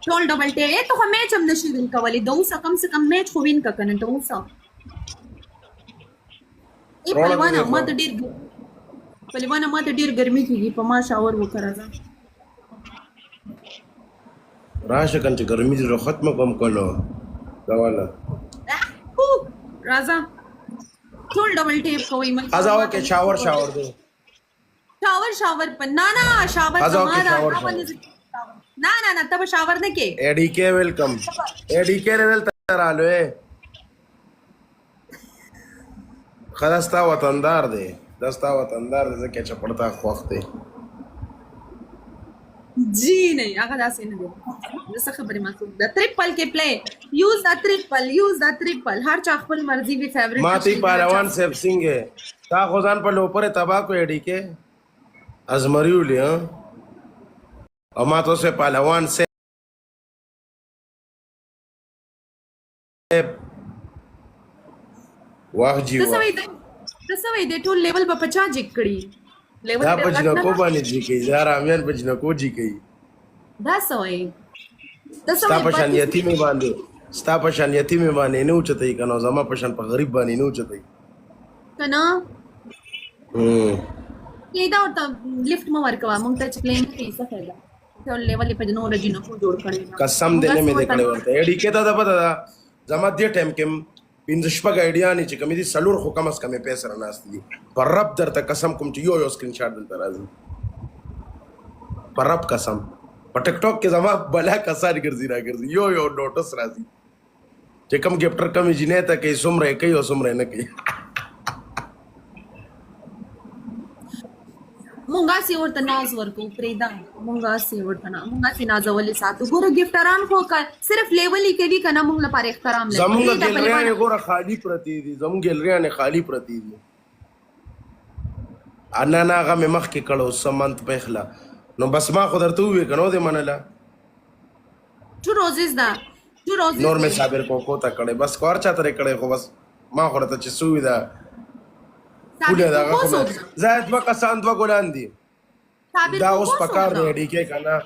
ټول ډبل ټیپ ته خو میچ هم نشي وین کولی، د اوسه کم سے کم میچ خو وین کنه ته اوسه. ای روړه دې پهلوانه، ما خو ته ډیر پهلوانه، ما ته ډیر ګرمي کیږي، په ما شاور وکړه ځه. راشه کنه چې ګرمي دې ختمه کوم کنه راواله. هو راځه، ټول ډبل ټیپ کوي ملګرو. ازا ما وکه ته شاور شاور دی. شاور شاور په نه نه شاور ازا زما وکه دا شاور تا شاور. باندې نه نه نه، ته به شاور نه کې. اې ډي کې ویلکم، اې ډي کې دلته رالو. خدا ستا وطندار دی، دا ستا وطندار دی، ځکه چې پړتا خوښ دی. جی نه، هغه داسې نه دی. زه څه خبرې ما څوک دا تریپل کې پلی یوز دا تریپل، یوز دا تریپل، هر چا خپل مرضی وی فیورټ. ماتی پهلوان صاحب څنګه تا خو ځان په لوپره تبا کو. اې ډي کې ازمریولې ها او ما ته اوس پهلوان صاحب واه جی ته واه. څه وایې؟ ته څه وایې؟ د ټول لیول به په چا جګ کړي لیول؟ دا ډېر په غټ نه جنکو ده. باندې جی کوي، دا رامیان په جنکو جی کوي. دا څه وایې؟ ته څه ستا وایې په شان پاتې یتیمې باندې، ستا په شان یتیمې باندې نه اوچتوي که نه، زما په شان په غریب باندې نه اوچتوي. که نه. کېده ورته لیفټ مه ورکوه، مونږ ته چې پلین کوي څه فایده؟ ټول لیول یې په نورو جنکو جوړ کړی. قسم مونږ دې نه هسې مې دې ورته کړی ورته. اې ډي کې ته دا پته ده، زما دې ټایم کې پنځه شپږ ایډیانې چې کومې دي، څلور خو کم از کمې پیسې سره ناستې دي. په رب درته قسم کوم چې یو یو سکرین شاټ دلته راځي. په رب قسم، په ټیک ټاک کې زما بلا کسان ګرځي را ګرځي، یو یو نوټس راځي چې کم ګفټر کم جنې ته کوي، څومره یې کوي او څومره یې نه کوي. مونږ هسې ورته ناز ورکو، پرېږده، مونږ هسې ورته نه، مونږ هسې نازولې ساتو. ګوره ګفټران خو که صرف لیولې کوي که نه، مونږ لپاره احترام لري. زمونږ پرېږده ګیلریانې پهلوانه. ګوره خالی پرتې دي، زمونږ ګیلریانې خالی پرتې دي. انا نه، هغه مې مخکې کړو سمنت پخلا، نو بس ما خو درته ووی که نو دې منله. ټو روزز ده، ټو روزز. نور مې دی. صابر کوکو ته کړی، بس کور چا ترې کړی، خو بس ما خو راته چې سوي ده صابر پوله دغه کوکو خو څوک مې ده؟ زه دوه کسان دوه ګلان دي. صابر دا اوس کوکو څوک پکار ده؟ دی ډي کې که نه.